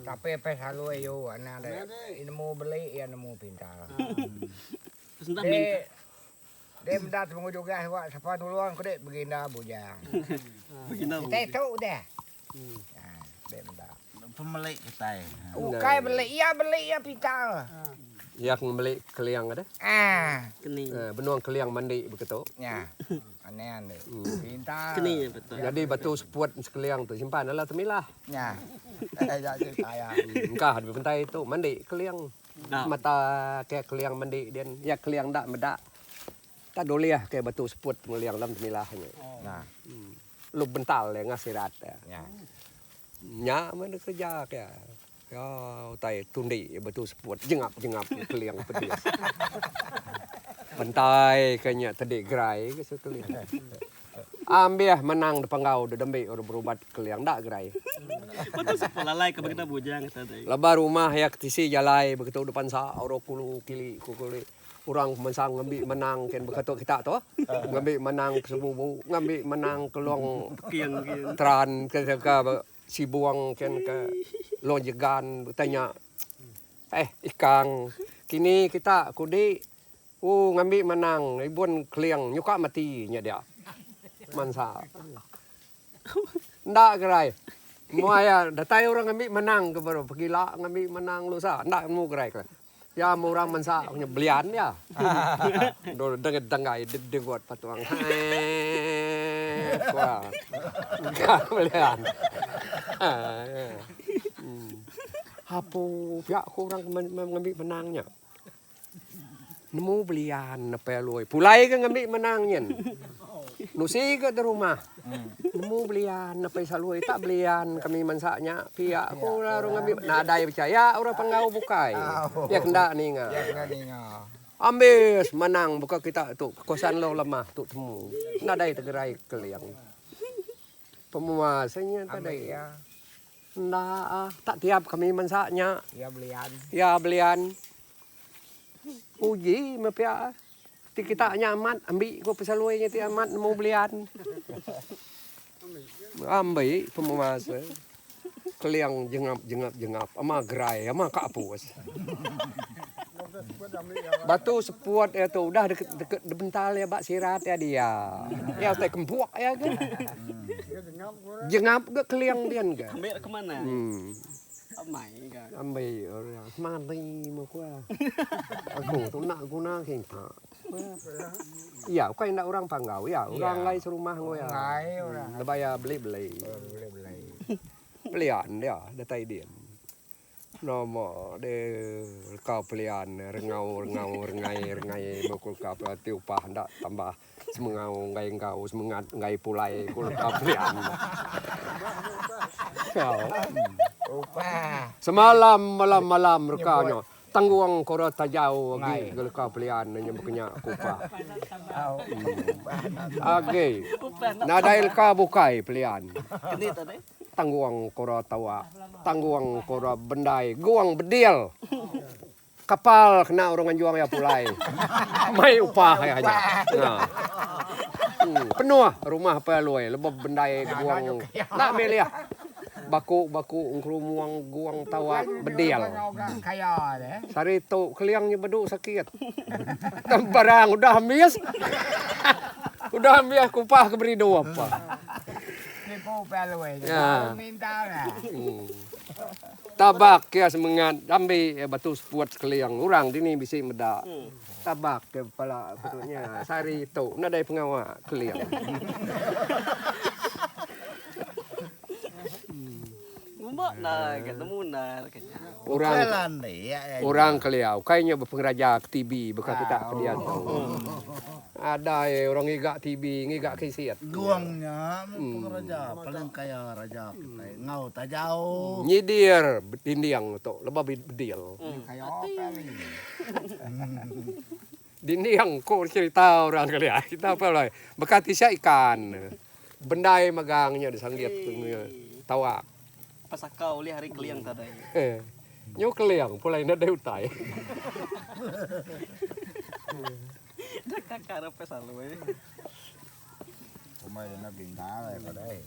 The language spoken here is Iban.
Tapi apai salui yu anak dek nemu beli iya nemu pintar. Dek dek meda temenggu jugah suba sapa nulung ku dek beginda bujang. Kitai tu udah. Dek meda. Pemeli kitai. Ukai beli iya beli iya pintar. Iya ke ngemeli keling deh. Ah. Benung keling mandi beketu. Nya. Aneh ande. Pintar. Nyadi batu seput sekeliang tu simpan dalam temilah. Nya. Ya cerita ya. Engkah di pentai tu mandi keling. Mata ke keling mandi din. Ya keling enda meda. Tak dulih ke batu seput pengeling dalam temilah nya. Nya. Lu bental iya ngasirat iya. Nya. Nya meh deh kerja ke. Ya utai tundi batu seput jengap jengap keling pedis. Bentai ke nya tedi gerai ke sekeling. Ambih menang de panggau de dembi orang berubat keling enda gerai. Betul seput lalai ke begena bujang tadi. Lebuh rumah iya ke tisi jalai begitu depan sa orang kulu kili ku kuli orang mansang ngambi menang kin baka tu kita tu ngambi menang ke sebubu ngambi menang ke long teran ke ke Sibung kin ke Long Jegan utai nya eh ikang kini kita kudi ooh ngambi manang ibun keling nyuka mati nya dia mansa enda gerai mua iya datai orang ngambi manang ke baru pegila ngambi manang lusa enda nemu gerai ke iya meh orang mansa nya belian iya denggai degut patung eeeeee kua belian apu pia ku orang ngambi menang nya nemu belian apai alui pulai ke ngambi menang nyin nusi ke rumah. Nemu belian apai salui tak belian kami mansa nya pia ku orang ngambi nadai pechaya orang panggau bukai iya ke enda ninga. Ambis manang buka kita tu kawasan long lemah tu temu nadai tegerai keling. Pemua seh nya tadi enda tak tiap kami mansa nya. Iya belian. Uji meh pia. Ti kita nya amat ambi ko pesalui nya ti amat nemu belian. Ambi pemuas keling jengap jengap jengap ama gerai ama ka apus. Batu seput iya tu udah deka dibental iya ba sirat iya dia. Iya utai kempuk iya ke. Jengap ga keling dian ga. Ambi ke mana? Amai ga. Ambi orang mati meh ku iya. Aku tu enda guna kita. Iya ukai enda orang panggau iya orang enggai serumah enggau iya. Lebuh iya beli beli. Pelian dia datai din. Nama deh leka pelian rengau rengau rengai rengai meh ku leka ti upah enda tambah semengau enggai enggau semengat enggai pulai ku leka pelian. Semalam malam malam reka nya tanggung ko ra tajau agi ga leka pelian nya baka nya ku upah. Agi nadai leka bukai pelian. Tanggung kora tawa, tanggung kora bendai, guang bedil. Kapal kena orang nganjung iya pulai. Mai upah iya nya. Ha. Hmm, penuh rumah apai aloi lebuh bendai guang. Enda milih. Baku-baku engkerumung guang tawa bedil. Sehari tu keling nya bedu sakit. Tang barang udah ambis. Udah ambis kupah ke beridup. Tabak iya semengat ambi iya batu seput sekeling orang dini bisi meda. Tabak ke pala ku tu nya sehari tu nadai pengawa keling. Orang orang kelia ukai nya bepengeraja ke TV baka kita ke diatu. Adai orang ngiga TV ngiga kisit. Guang nya meh pengeraja paling kaya raja kitai enggau tajau. Nyidir dinding tu lebuh bedil. Dinding ku cerita orang kelia kita apa alai baka tisek ikan bendai megang nya disanggit tawak. Pesaka ulih ari keling tadi. Nyu keling pulai nadai utai. Dah kakak rapai selalu eh. Umai dena bintang ai kodai.